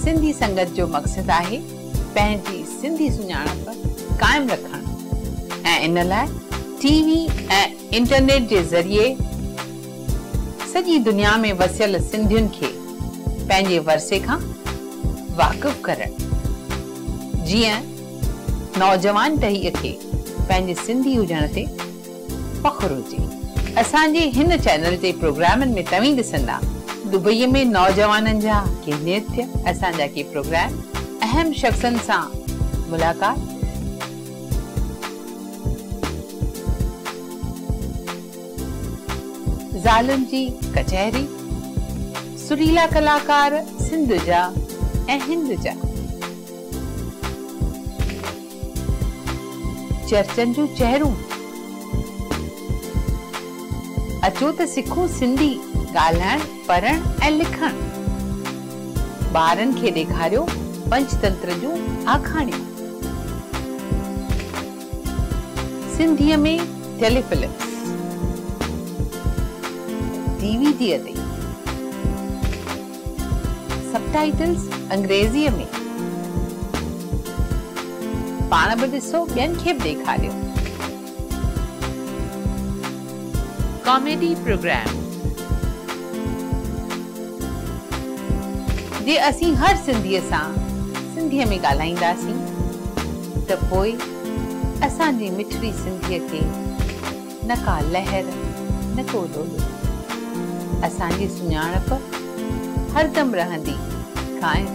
سنڌي سنگت جو مقصد آهي پنهنجي سنڌي سڃاڻپ قائم رکڻ ۽ ان لاء ٽي وي ۽ انٽرنيٽ جي ذريعي سڄي دنيا ۾ وسيل سنڌين کي پنهنجي ورثي کان واقف ڪرڻ، جيئن نوجوان ٽهيء کي پنهنجي سنڌي هجڻ تي فخر هجي. اسان جي هن چينل جي پروگرامن ۾ توهين ڏسندا دبئيء ۾ نوجوانن جا ڪي نرتيه، اسان جا ڪي پروگرام، اهم شخصن سان ملاقات، زالن جي ڪچهري، سريلا ڪلاڪار سنڌ جا ۽ هند جا. چرچن جون چهرون. اچو ته سکون سنڌي ڳالهائڻ، پڙهڻ ۽ لکڻ. ٻارن کي ڏيکاريو پنچتنتر جون آکاڻيون. سنڌيء ۾ ٽيلي فلمز، ڊي وي ڊيء تي سب ٽائيٽلز انگريزيء ۾. پاڻ به ڏسو ٻين کي به ڏيکاريو. ڪاميڊي پروگرام جي اسين هر سنڌيء سان سنڌيء ۾ ڳالهائينداسين ته پوء اسان جي مٺڙي سنڌيء کي نه ڪا لهر نه ڪو لوڏو. اسان جي سڃاڻپ هردم رهندي قائم.